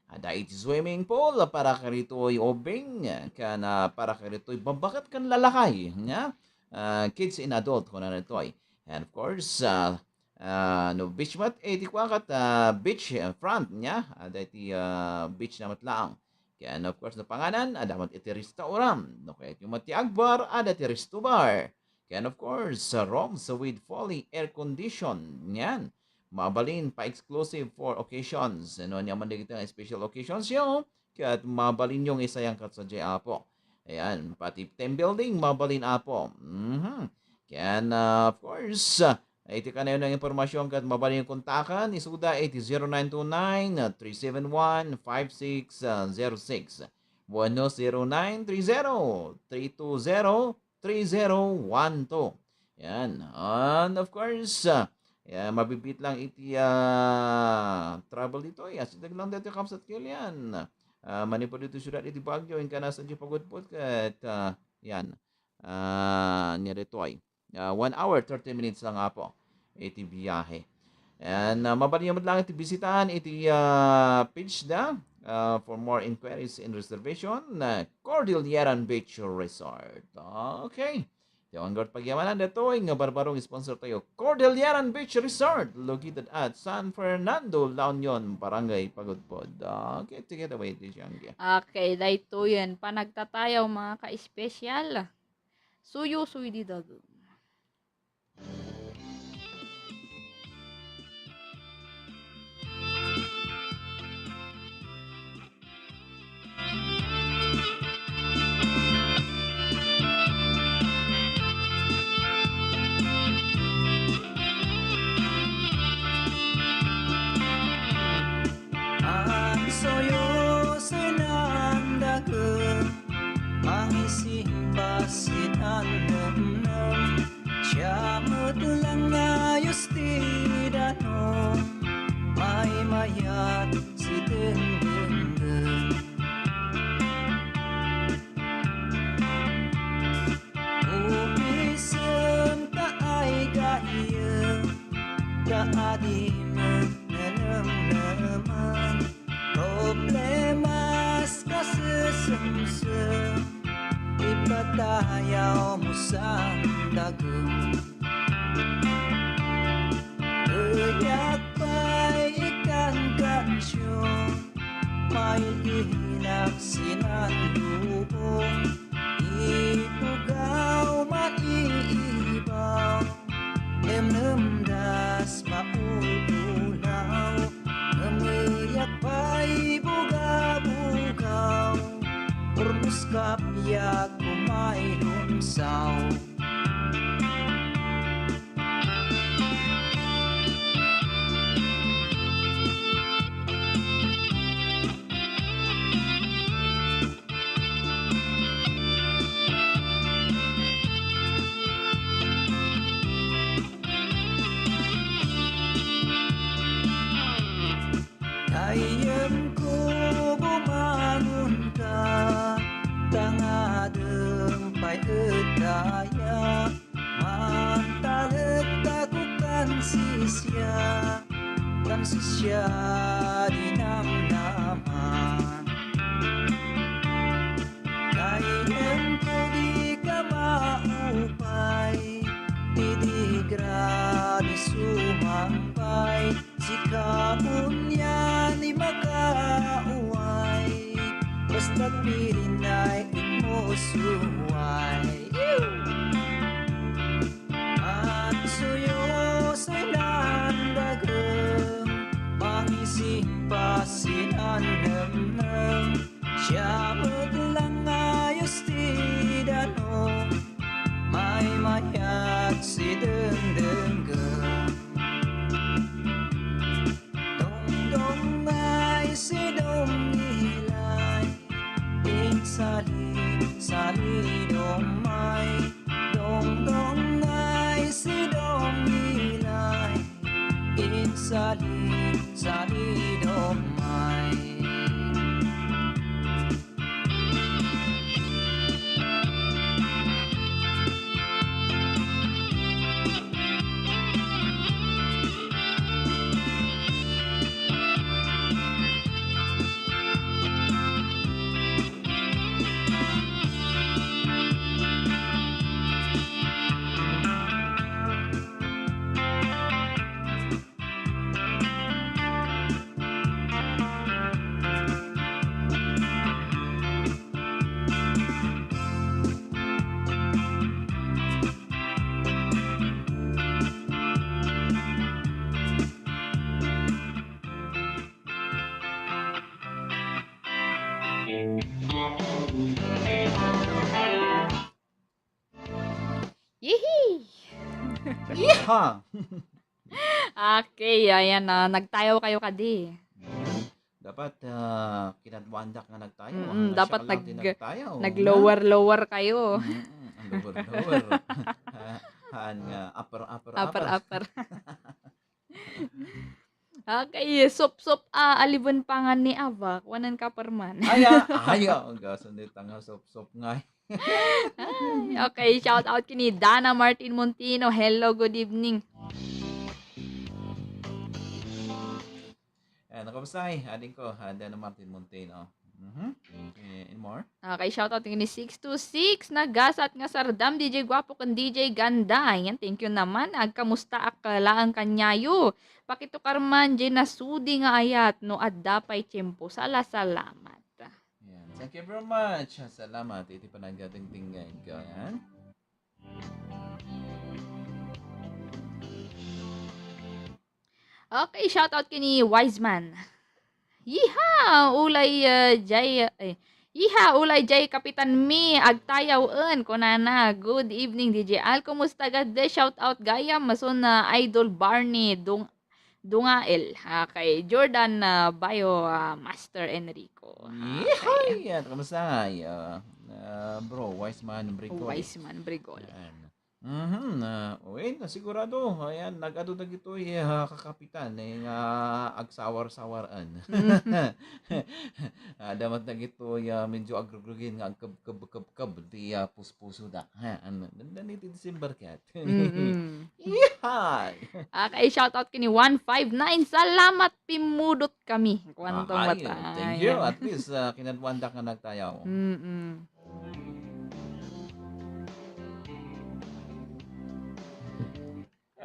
Adda iti swimming pool para karitoy ubing, ken, ah, para karitoy babbaket ken lalakay, nga, ah, kids and adult, kunana ditoy. And of course, ah, ah, no beach met, eh, iti kuakat, ah, beach, ah, front, nga, adda iti, ah, beach na met laeng. Ken of course, no panganan, adda met iti restaurant. No kayatyo met ti agbar, adda ti resto bar. Ken of course, uh, rooms with fully air condition. Yan. Mabalin pa exclusive for occasions. No ania man dagiti nga special occasions yo, ket mabalin yo nga isayang ket sadiay, Apo. Ayan, pati team building, mabalin, Apo. Mhm. Ken, uh, of course, uh, iti kanayon nga impormasyon ket mabalin kontaken, isuda iti zero nine two nine, three seven one, five six zero six. Wenno zero nine three zero, three two zero, three zero one two. Yan. And of course, ah, yan, mabibit lang iti, ah, travel ditoy. Asideg lang ditoy, Kamsat Kilian. Ah, manipud ditoy siudad iti Baguio, inka nasa di pagudpod ket, ah, yan. Ah, nia ditoy. Ah, one hour, thirty minutes lang, Apo, iti biyahe. And, ah, mabalin met lang iti bisitaan iti, ah, page da, ah, for more inquiries and reservation, ah, Cordilleran Beach Resort. Okay. Ti awan nga pagyamanan daytoy nga barbarong sponsor tayo, Cordilleran Beach Resort, located at San Fernando, La Union, Barangay Pagudpod. Okay, take it away, Teacher Angge. Okay, daytoyen, panagtatayaw, mga ka-espesyal. Suyo, suy di dagem. ta adi met nanemneman. Problemas kasessemsem, ipadayaw mo sa dagem. Kaniak pay ikankansion, mail-ilak sinan lubong, ipugaw, maiibaw, nemnemdas, maululaw, ngameyat pay bugabugaw, urnos kapiak kumay lumsaw. Gayyemko, bumangonka, ta ngarem pay et daya. Mantalekka ko kan sisia, kan sisia di namnaman. Gayyemko, dika maupay, ti digra di sumangpay. Sika unyan ti makauway, basta pirinay immusuay. Mansuyo sinan dagem, mangising pa sinan nemnem. Siak met laeng nga ayos ti danom, maymayat si dengdenggen. Dongdongngay si Dongngilay, insali, sali Dongmay. Dongdongngay si Dongngilay, insali, sali Dongmay. Yee! Ha! Okay, ayan na. Nagtayaw kayo kadi. Dapat, ah, kinadwandak nga nagtayaw. Mm, ah, dapat siya lang nag-, nagtayaw, nag-lower-lower kayo. Mm, ang lower-lower. Ah, haan nga, upper, upper, upper, upper. Upper. Okay, sop-sop, ah, aliwen pa nga ni Ava, kuanen ka perman. Ay, ah, ay, ah, ang gasan di tanga sop-sop nga. Ay, okay, shout out kini Dana Martin Montino. Hello, good evening. Ayan, kamusta ay? Ading ko, ah, Dana Martin Montino. Mhm. Eh, any more? Okay, shout out ni six two six. Nagasat nga sardam, D J Guapo ken D J Ganda. Ayan, thank you naman. Agkamusta ak laeng kaniayo. Pakitukar man, J nasudi nga ayat no adda pay tiempo. Sala-salamat. Ayan. Thank you very much. Salamat iti panagtingtinggan ko. Ayan. Okay, shout out kini Wiseman. Yeehaw! Ulay, ah, jay, eh, yeehaw! Ulay jay Kapitan Mi, agtayaw en, kunana. Good evening, D J Al. Kumusta, God bless? Shout out gayam, masun, ah, Idol Barney Dung-, Dungael. Okay, Jordan, ah, Bayo, ah, Master Enrico. Okay. Yeehaw! At kumusta? Ay, ah, ah, bro, Wiseman Bricol. Wiseman Bricol. Ayan. Mhm, ah, wen, sigurado. Ayan, nag-adu dagitoy, ah, kakapitan, eh, nga agsawar-sawaran. Adda met dagitoy, ah, medyo agrugrugen nga agkab-, kab-, kab-, kab ti, ah, puspusoda. Ha, ano, nanda ni ti December ket. Mm-mm. Ihay! Okay, shoutout ken ni one five nine. Salamat, pimmudot kami. Kuan to. Ah, ay, mata. Thank you. Ayan. At least, ah, kinadwanda ka nagtayaw. Mm-mm.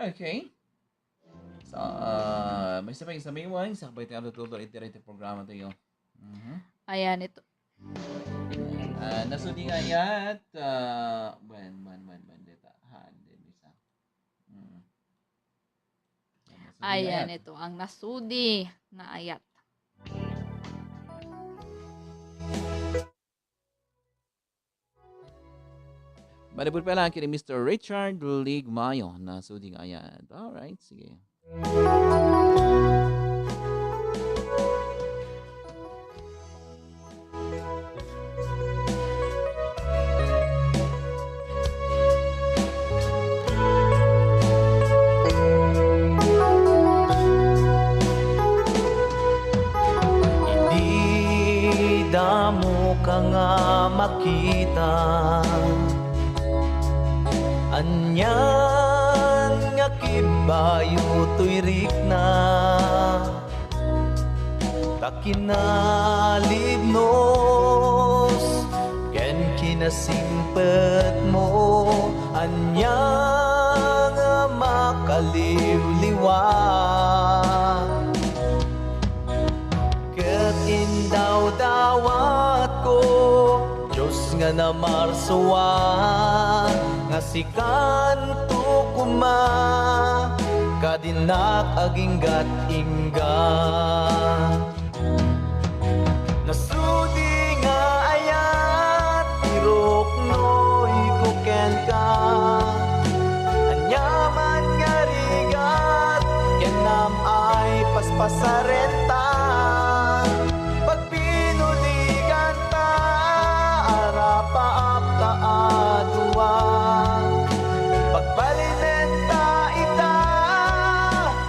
Okay. So, ah, may sabay sa may wine, sakbay tayo tutulong iti, iti programa tayo. Mhm. Ayan, ito. Ah, nasudi nga ayat, ah, ban, ban, ban, ban, deta. Ha, hindi, bisa. Mm. Nasudi nga ayat. Ayan, ito ang nasudi nga ayat. Manipud pa lang kini Mister Richard Ligmayo, nasudi nga ayat. Alright, sige. Idi damo ka nga makita, anian nga kibbayo toy rikna. Ta kinalibnos ken kinasimpetmo, ania nga makaliwliwat. Ket indawdawatko, Dios nga namarsua, nga sikanto koma, kadinak aginggat-inggat. Nasudi nga ayat ti ruknoyko kenka. Aniaman nga rigat ken naam-ay paspasarenta, pagpinuliganta, arapaapta a dua. Pagbalinenta ita,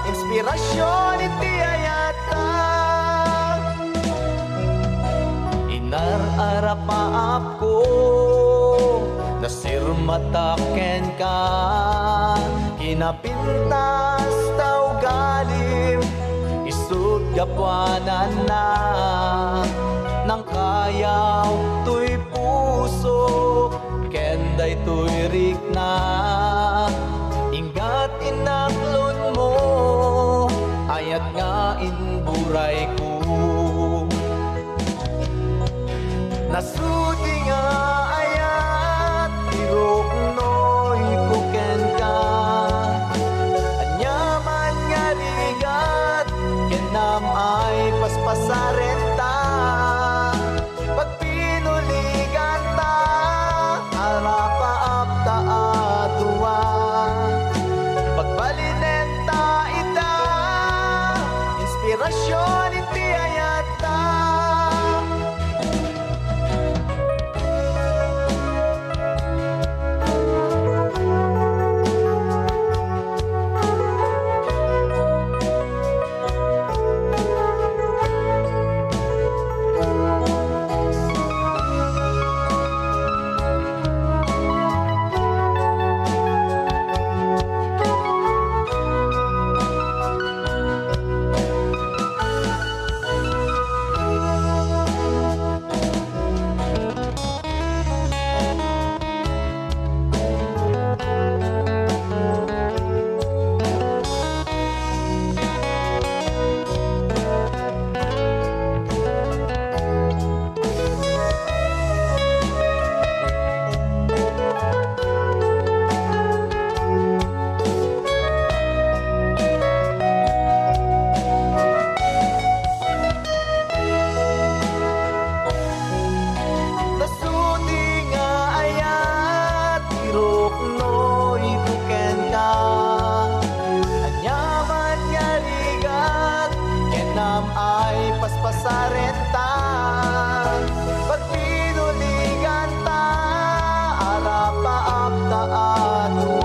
inspirasyon iti ayatta. Inar-arapaapko, nasirmatak kenka, kinapintas ta ugalim, isut' gapuananna, nangkayaw toy pusok, ken daytoy rikna, inggat inaklonmo, ayat nga imburayko. Nasudi nga ayat ti ruknoyko kenka. Aniaman nga rigat ken naam-ay paspasarenta, pagpinuliganta, arapaapta a dua. Pagbalinenta ita, inspirasyon iti ayatta. Nasudi nga ayat ti ruknoyko kenka. Aniaman nga rigat ken naam-ay paspasarenta, pagpinuliganta, arapaapta a dua.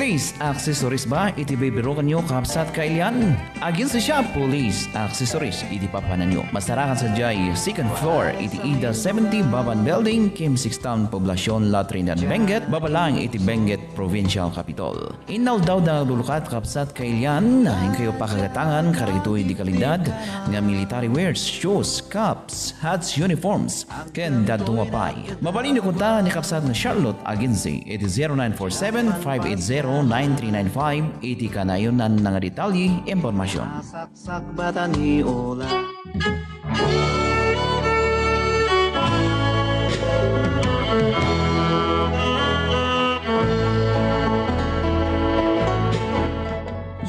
Police Accessories ba iti bibirukanyo, kabsat kailian? Agency Shop Police Accessories iti papananyo. Masarakan sadiay second floor iti Ida seventy Baban Building, Kim Six Town, Poblacion, La Trinidad, Benguet, baba lang iti Benguet Provincial Capitol. Inaldaw da lulukat, kabsat kailian, inkayo pakagatangan kadagitoy di kalidad nga military wears, shoes, caps, hats, uniforms, ken dadduma pay. Mabalin kunta ni kabsat nga Charlotte Agency iti zero nine four seven, five eight zero, nine three nine five iti kanayon-na nga detalye, impormasyon. Sakbatan ni Ola.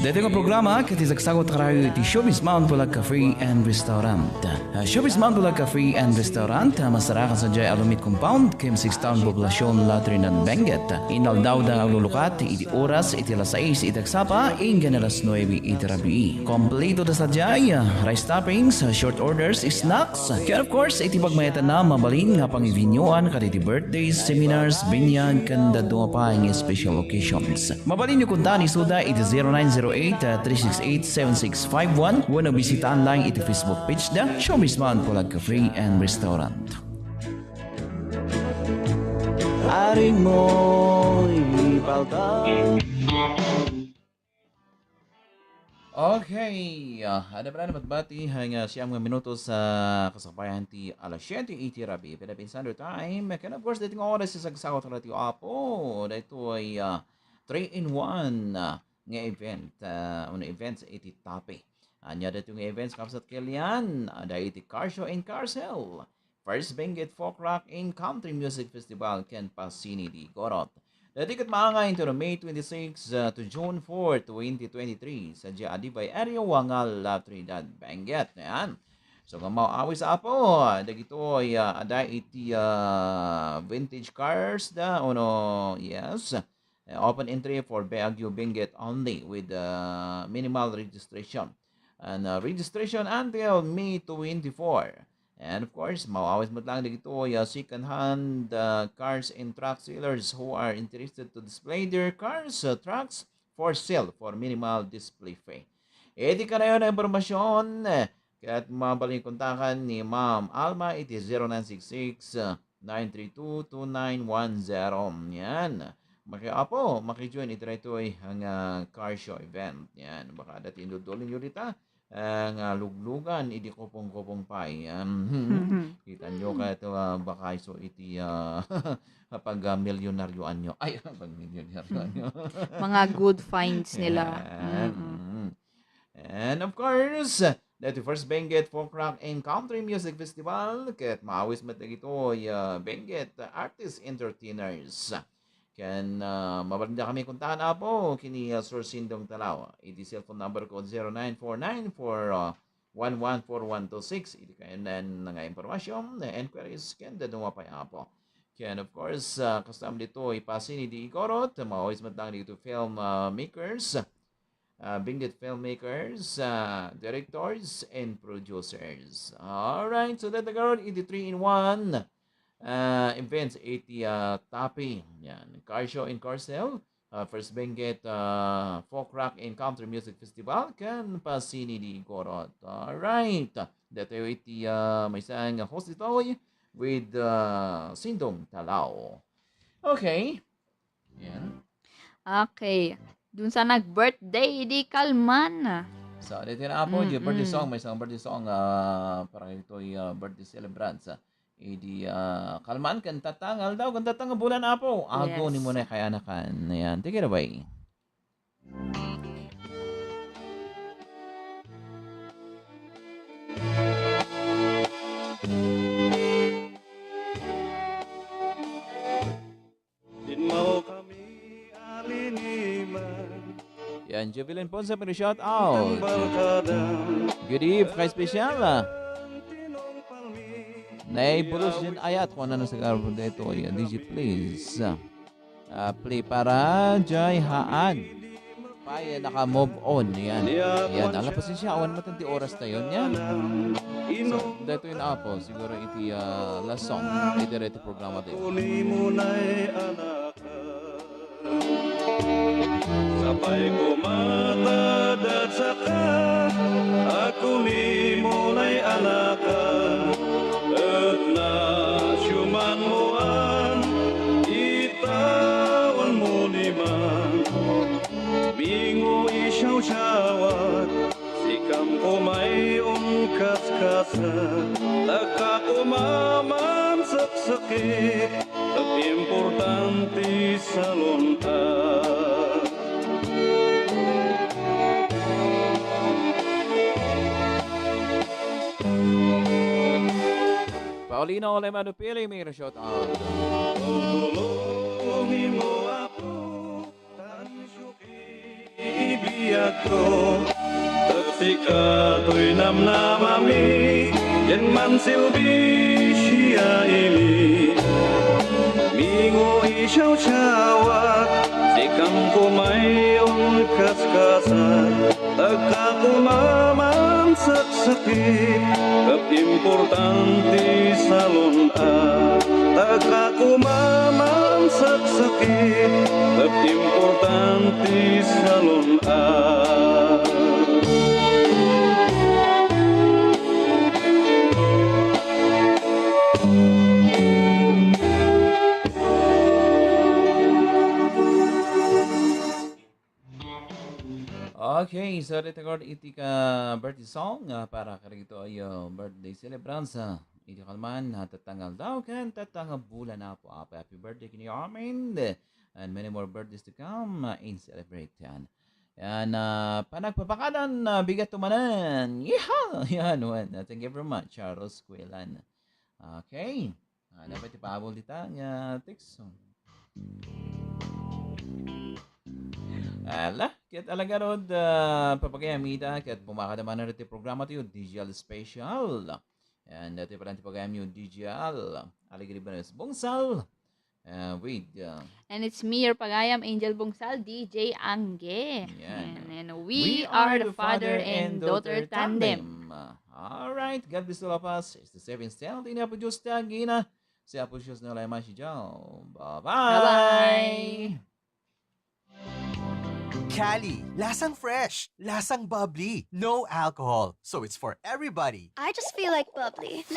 Daytoy nga programa ket isagsagut kanayo iti Showbiz Mount Pulag Cafe and Restaurant. Ah, Showbiz Mount Pulag Cafe and Restaurant, ah, masarakan sadiay Alumiit Compound, Kim Six Town, Poblacion, La Trinidad, Benguet. Inaldaw da aglulukat iti oras iti alas sais iti agsapa, inggan alas nuebe iti rabii. Kompleto da sadiay, ah, rice toppings, ah, short orders, snacks, ken of course, iti pagmayatanna, mabalin nga pangibinyuan kadagiti birthdays, seminars, binyag, ken dadduma pay nga special occasions. Mabalinyo kunta ni Suda iti zero nine zero eight, three six eight, seven six five one wenno bisitaan lang iti Facebook page da, Showbiz Mount Pulag Cafe and Restaurant. Aring mo ipalta. Okay, ah, adda pay laeng a matbati, ah, nga siyam nga minutos sa kasabayan ti alas siete iti rabii, Philippine Standard Time. Ken of course, daytoy nga oras, isagsagut kanayo ti Apo, daytoy, ah, three in one, ah, nga event, ah, wenno events iti Tape. Ania daytoy nga events, kabsat kailian? Adda iti Car Show and Car Sale, First Benguet Folk Rock and Country Music Festival ken Pasini di Igorot. Daytoy ket maangay intono May twenty-six, uh, to June four, twenty twenty-three, sadiay Adibay Area, Wangal, La Trinidad, Benguet. Ayan. So, nga maawis, Apo, dagitoy, uh, adda iti, uh, vintage cars da, uno, yes. Uh, open entry for Baguio, Benguet only with, uh, minimal registration. And, uh, registration until May twenty-four. And of course, maawis met lang dagitoy, uh, second-hand, uh, cars and truck sellers who are interested to display their cars, uh, trucks for sale for minimal display fee. Iti kanayon a impormasyon, eh, ket mabalin kontaken ni Ma'am Alma iti zero nine six six, uh, nine three two, two nine one zero. Yan. Maki-, Apo, maki-join iti daytoy nga car show event. Yan. Baka adda ti indudulinyo dita, eh, nga luglugan, idi kupong-kupong pay. Yan. Mhm. Kitanyo kayto, ah, baka isu iti, ah, pag, ah, milyonaryoanyo. Ay, pag milyonaryoanyo. Mga good finds nila. Yan. Mm-mm. Mm. And of course, the first Benguet Folk Rock and Country Music Festival, ket maawis met dagitoy, uh, Benguet, uh, artist entertainers. Ken, uh, mabalinda kami kontaken, Apo, ken ni, uh, Sir Sindong Talao. Iti cellphone number ko, zero nine four nine four one one four one two six. Iti kanayon nga impormasyon, nga inquiries, ken dadduma pay, Apo. Ken, of course, uh, kasta met ditoy Pasini di Igorot, maawis met lang dagitoy film, uh, makers, uh, Benguet filmmakers, uh, directors, and producers. Alright, so that the girl in the three-in-one, uh, events iti, uh, Tape. Yan, Car Show and Car Sale, uh, First Benguet, uh, Folk Rock and Country Music Festival, ken Pasini di Igorot. Alright. Daytoy iti, uh, maysa nga host ditoy with, uh, Sindong Talao. Okay. Yan. Okay. Dun sa nag-birthday, di kalman. So, dito na po, di birthday song, may isang birthday song, ah, para ito'y, ah, birthday celebrants, ah. Idi, ah, kalman, kanta ta nga aldaw, kanta ta nga bulan, Apo. Ago ni Yes. Munay Kayanakan. Ayan, take it away. Yan, Jubilin Ponce, may shout out. Good eve, kay special, ah. Nay Bulus din ayat, kung ano na sa garbo dito, yan, D J, please. Ah, play para Jai Haad. Pay, naka-move on, yan. Yan, ala, pasensya, awan matan ti oras tayo, yan. So, dito yun, Apo, siguro iti, ah, last song, iti dito programa tayo. Kunin mo na'y anak. Apay koma ta dadsaka, a kunimo nay anaka, et nasiomanmoan, itawenmo ni man. Mingo isiawsiawak, sikam komay onkaskasat, daka koma mansekseki, et importante salon-ak. Paulino Lemano Pili, may shout out. Tulongin mo ako, tan suki ibiagko, et sika toy namnamami, ken mansilbi siya ili. Mingo isiawsiawak, sikam komay onkaskasat, daka koma mansekseki, et importante salon-ak. Daka koma mansekseki, et importante salon-ak. Okay, so dita kod iti ka birthday song, ah, para kadagitoy, ah, birthday celebrants, ah, iti kalman, ah, tatta nga aldaw ken tatta nga bulan, Apo. Happy, happy birthday kenyo amin. And many more birthdays to come, ah, in celebration. Yan, ah, panagpapakadan, ah, bigat tumanan. Yeehaw! Yan, wen. Ah, thank you very much, Charles Cuelan. Okay. Ah, dapat ipabol dita nga text. Ala, ket ala ngarud, ah, papagayam ita, ket pumakada manen iti programa tayo, D J L Special. And dati pala ti pagayam yo, D J L. Alegre Banes Bungsal. Ah, with, ah, And it's me, your pagayam, Angel Bungsal, D J Angge. Yan. And, and we are the father and daughter tandem. All right, God bless all of us. It's the seventh cell. Ini Apo Diyos ti agina. Si Apo Diyos na lang masijaw. Bye-bye. Bye-bye. Cali, lasang fresh, lasang bubbly, no alcohol. So it's for everybody. I just feel like bubbly.